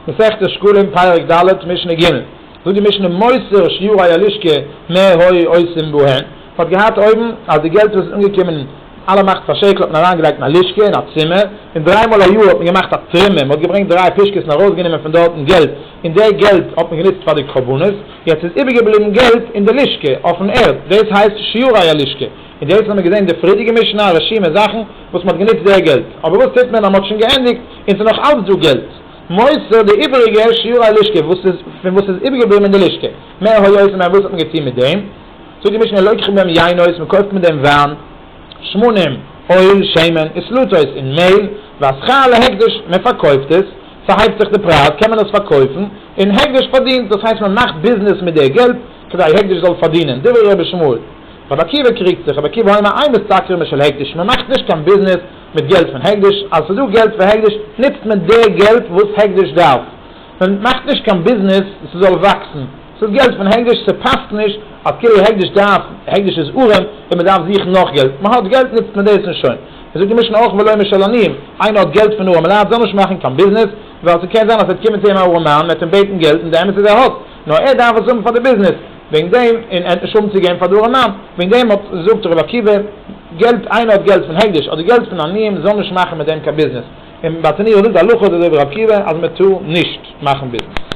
מסכת שקלים פרק ד' משנה ג', זאגט די משנה מותר שירי הלשכה מה היו עושים בהן, מ'האט געהאט אויבן אז די געלט וואס איז אנגעקומען אלע מחצית השקל האט מען אריינגעלייגט אין א לשכה אין א צימער, און דריי מאל א יאר האט מען געמאכט א תרומה, מ'האט געברענגט דריי פושקעס און ארויסגענומען פון דארטן געלט, און די געלט האט מען גענוצט פאר די קרבנות, יעצט איז איבערגעבליבן געלט אין די לשכה אויפן ערד, דאס הייסט שירי הלשכה, און דאס האט מען געזען אין די פריערדיגע משנה א רשימה זאכן וואס מ'האט גענוצט די געלט, אבער וואס טוט מען אז מ'האט שוין געענדיגט און ס'איז נאך אלץ דא געלט? מותר די איבעריגע שירי הלשכה וואס איז פון וואס איז איבערגעבליבן אין די לשכה, מה היו עושים בהן וואס האט מען געטון מיט דעם? זאגט די משנה לוקחים בהם יינות מען קויפט מיט דעם וויין, שמנים, oil, שמן, וסלתות, און מעהל, והשכר להקדש, מען פארקויפט עס, ס'הייבט זיך די פרייז קען מען עס פארקויפן, און הקדש פארדינט, דאס הייסט מען מאכט ביזנעס מיט די געלט כדי הקדש זאל פארדינען, דברי רבי ישמעאל. רבי עקיבא קריגט זיך, רבי עקיבא אומר אין משתכרים בשל הקדש, מען מאכט נישט קיין ביזנעס מיט געלט פון הקדש, אז ס'איז דא געלט פאר הקדש נוצט מען די געלט וואס הקדש דארף, מען מאכט נישט קיין ביזנעס ס'זאל וואקסן, ס'איז געלט פון הקדש, ס'פאסט נישט אז כאילו הקדש דארף, הקדש איז ארעם און מען דארף זוכן נאך געלט, מען האט געלט נוצט מען דאס און שוין. זאגט די משנה אויך ולא משל עניים, איינער האט געלט פון ארעמע לייט זאל נישט מאכן קיין ביזנעס, ווייל ס'קען זיין אז ס'וועט קומען צו אים א ארעמאן, מ'וועט אים בעטן געלט און די אמת איז ער האט, נאר ער דארף עס האבן פאר די ביזנעס, וועגן דעם, און ער האט נישט האבן צו געבן פאר די ארעמאן, וועגן דעם האט זאגט רבי עקיבא, געלט, איינער האט געלט פון הקדש אדער געלט פון עניים זאל נישט מאכן מיט דעם קיין ביזנעס, און ברטנורא זאגט הלכה איז אזוי ווי רבי עקיבא אז מען טאר נישט מאכן ביזנעס.